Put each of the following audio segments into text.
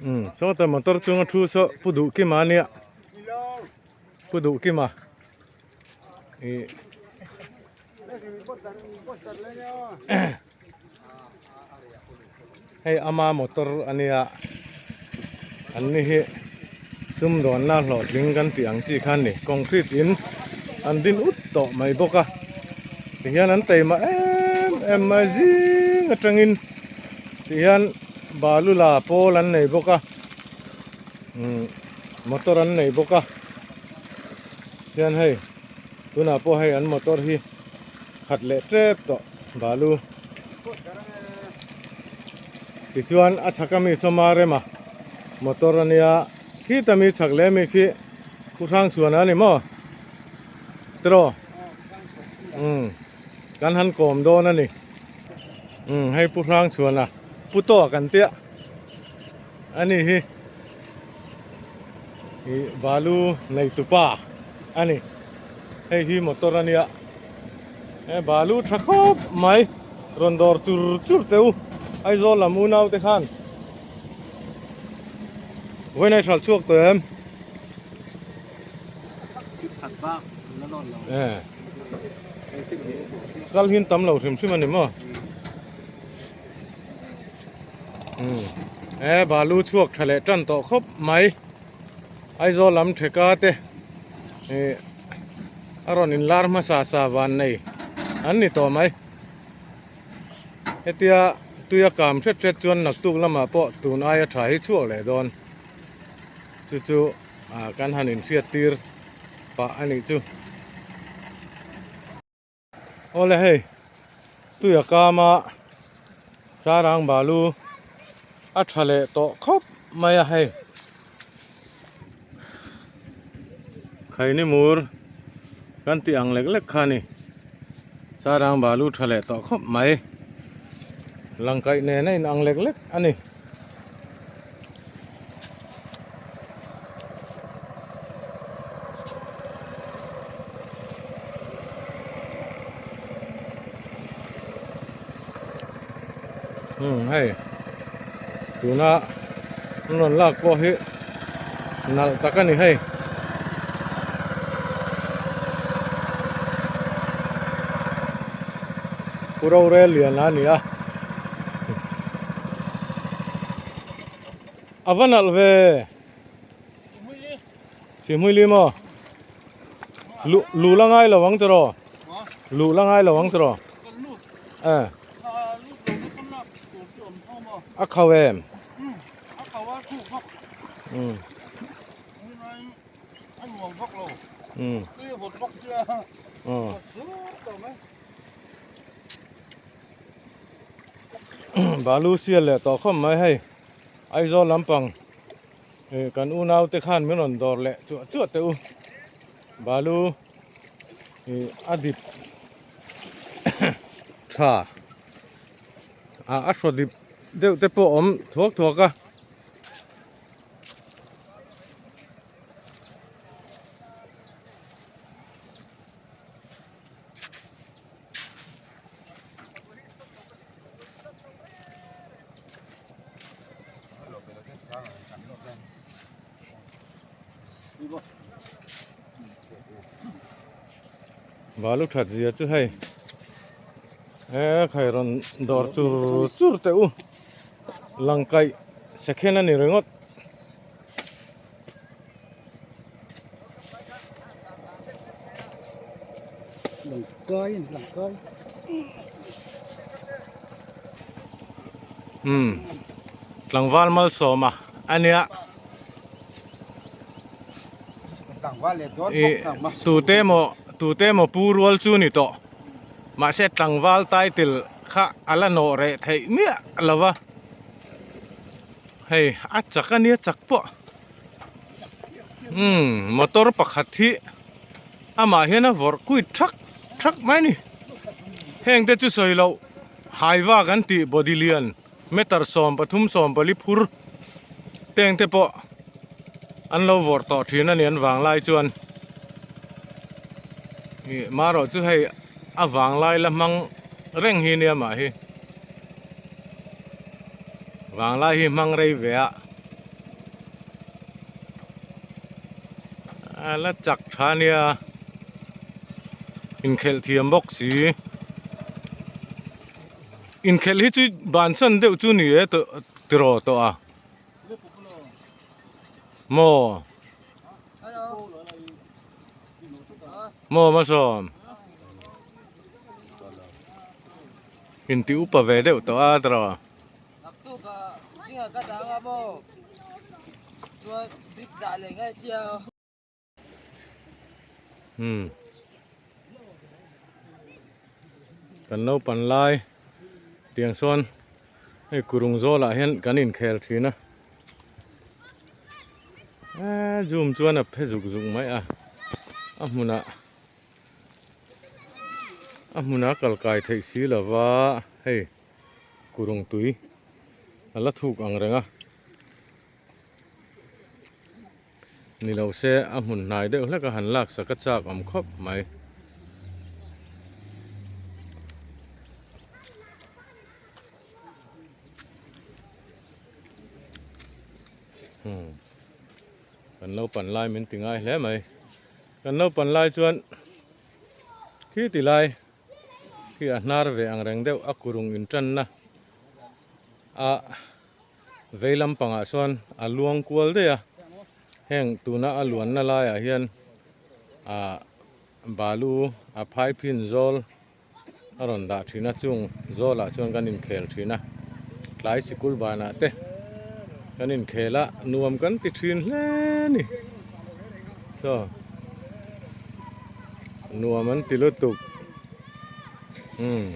Umm sawta motor chunga thu saw pu duh kima ania pu duh kima ih hei ama motor ania an ni hi sumdawnna hlawhtling kan tih ang chi kha a ni concrete in an din ut tawh mai bawk a tihian an taima em em mai zing atangin tihian balu la pawl an nei bawk a umm motor an nei bawk a tihian hei tunah pawh hei an motor hi khat leh tep tawh balu tichuan a chhak ami sawma rema motor ania khita mi chhak leh ami khi khu hrang chhuan a ni maw tiraw umm kan han kawm dawn a ni umm hei pu hrang chhuan a pu tawk an tia ani hi ih balu nei tupa a ni hei hi motor a nia he balu tha khawp mai rawn dawr chur chur teh u Aizawl lam unau te khan vawiin a i hralh chhuak tawh em kal hin tam lo hrim hrim a ni maw. He balu chhuak tha leh tan tawh khawp mai Aizawl lam theka te ih a rawn in lar hmasa sa van nei an ni tawh mai hetia tuia kam hret hret chuan naktuk lamah pawh tun aia tha hi chhuak leh dawn chu chu ah kan han inhriat tir pah a nih chu. Awle hei tuia kama Sarang balu a tha leh tawh khawp mai a hei khaini mur kan tih ang lek lek kha a ni Sarang balu tha leh tawh khawp mai langkaih nen a inang lek lek a ni. Umm hei tuna an rawn lak pawh hi nalh tak a ni hei. Pu rorel lian a ni a. A va nalh ve Sihmuili maw Luh luh la ngai lo ang tiraw Luh la ngai lo ang tiraw Eh A khau em Umm Umm Balu sial leh tawh khawp mai hei Aizawl lampang ih kan unau te khan min rawn dawr leh chuah chuah teh u balu ih a dip tha ah a hraw dip deuh te pawh a awm thuak thuak a. Balu that zia chu hei he khai rawn dawr chur chur teh u langkaih second a ni ringawt. Umm tlangval malsawma a nia ih tute emaw tute emaw pu rual chu ni tawh mahse tlangval title kha a la nawh reh theih miah lo va. Hei a chak a nia chak pawh umm motor pakhat hi amah hian a vawrh kuit thak thak mai a ni heng te chu sawi loh haiva kan tih body lian meter 13 14 phur teng te pawh an lo vawrh tawh thin a ni an vanglai chuan ih marawh chu hei a vanglai la hmang reng hi nia mah hi. Vanglai hi hmang rei ve a. A la chak tha nia. Inkhelh thiam bawk si. Inkhelh hi chu bansan deuh chu ni e tiraw tawh a. Maw? Maw Masawm? Inti upa ve deuh tawh a tiraw? Umm kan naupang lai tiang sawn hei kurung zawlah hian kan inkhel thin a eee zoom chuan a phe zuk zuk mai a a hmunah a hmunah kal kai theih si lova hei kurung tui a la thuk ang reng a. Ni lo se a hmun hnai deuh hlek a han lak sak a chak awm khawp mai. Hmm. Kan naupan lai min ti ngai hle mai. Kan naupan lai chuan khi ti lai khi a hnar ve ang reng deuh a kurung intanna a Vei lampangah chuan a luang kual daih a, heng tuna a luanna laiah hian ah balu a phai phin zawl a rawn dah thin a chung zawlah chuan kan inkhel thin a tlai sikul banah te kan inkhel a nuam kan ti thin hle a ni saw nuam an ti lutuk umm.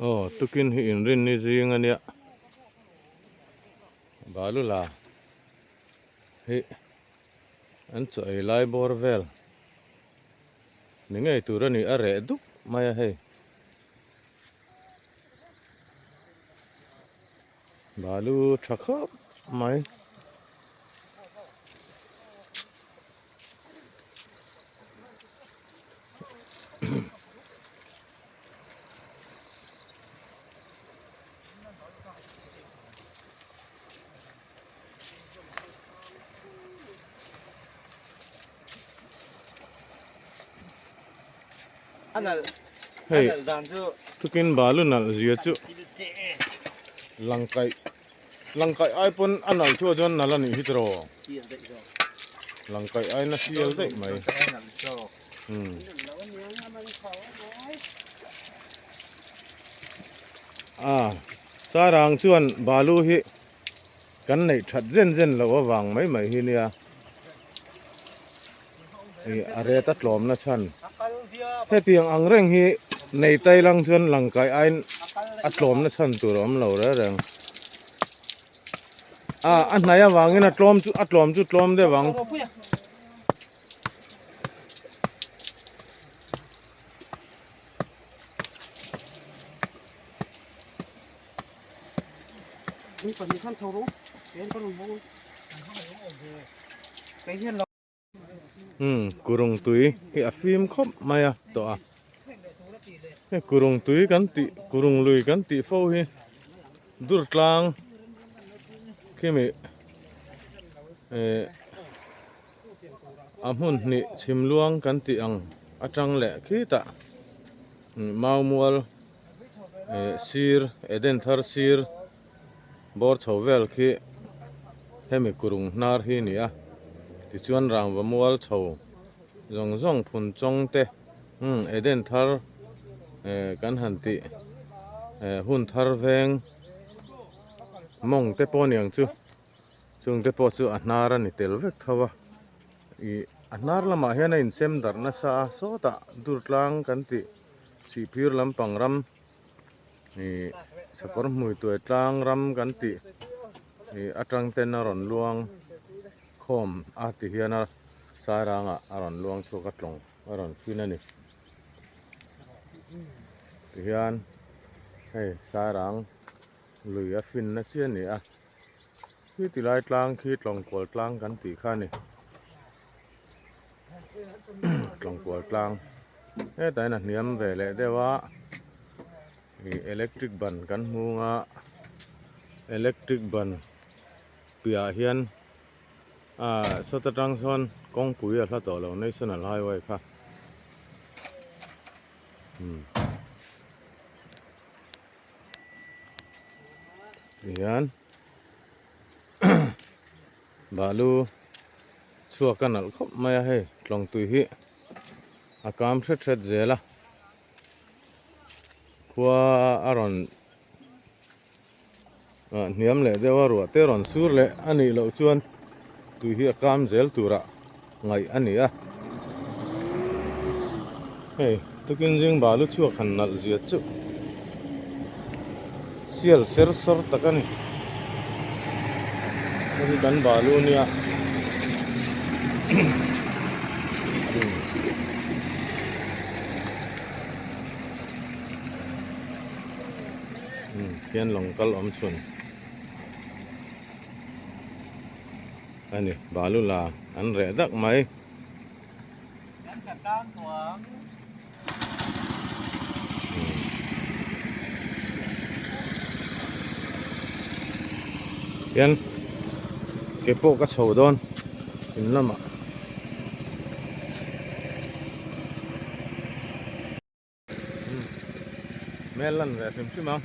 Aw tukin hi inrinni zing a nia balu la hi an chaw ei lai bawr vel. Ni ngei tur a ni a reh dup mai a hei. Balu tha khawp mai. Hei tukin balu nalh zia chu langkaih langkaih ai pawn a nalh thu ah chuan nalh a nih hi tiraw langkaih aiin a sial daih mai umm a sarang chuan balu hi. Kan neih that zen zen loh avang mai mai hi nia ih a ret a tlawm na chhan hetiang ang reng hi nei tai lang chuan langkai aiin a tlawm na chhan tur a awm lo reng reng a a hnai avangin a tlawm chu a tlawm chu tlawm deuh ang. Umm kurung tui hi a fim khawp mai a tawh a hei kurung tui kan tih kurung lui kan tih fo hi dur tlang khimi eh a hmun hnih chhim luang kan tih ang atang leh khitah mau mual. Eh sir Eden thar sir bawr chho vel khi hemi kurung hnar hi a ni a tichuan rangva mual chho zawng zawng phun chawng te umm Eden thar eh kan han tih eh hun thar veng mawng te pawh a ni ang chu chung te pawh chu a hnar a ni tel vek tho a ih a hnar lamah hian a insem darh nasa a sawtah dur tlang kan tih. Sihphir lampang ram ih sakawr hmui tuai tlang ram kan tih ih atang ten a rawn luang khawm a ti hian a sairangah a rawn luang chhuak a tlawng a rawn fin a ni tihian. Hei Sairang lui a finna chi a ni a, khi ti lai tlang khi Tlawngkual tlang kan tih kha a ni. Tlawngkual tlang hetah hian a hniam ve leh deuh a, ih electric ban kan hmung a, electric ban piahah hian ah sawta tang sawn kawngpui a hla tawh lo national highway kha. Tihian balu chhuak a nalh khawp mai a hei tlawng tui hi a kam hret hret zel a khua a rawn ah hniam leh deuh a ruah te rawn sur leh a nih loh chuan tui hi a kam zel turah ngaih a ni a hei tukin zing balu chhuak han nalh zia chu sial ser sawr tak a ni hei hi kan balu a nia. Khian lawng kal awm chhun a ni balu la an reh dak mai. Hian ke pawh ka chho dawn in lamah. Hmel lan ve hrim hrim ang.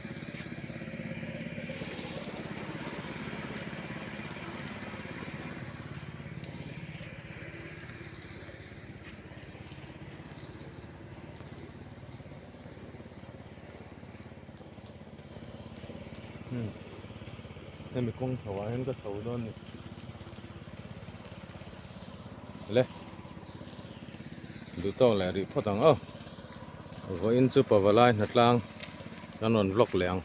Hemi kawng chho ah hian ka chho dawn ni. Le. Duh tawk leh rih phawt ang aw. Vawiin chu Pavalai hnatlang kan rawn vlog leh ang.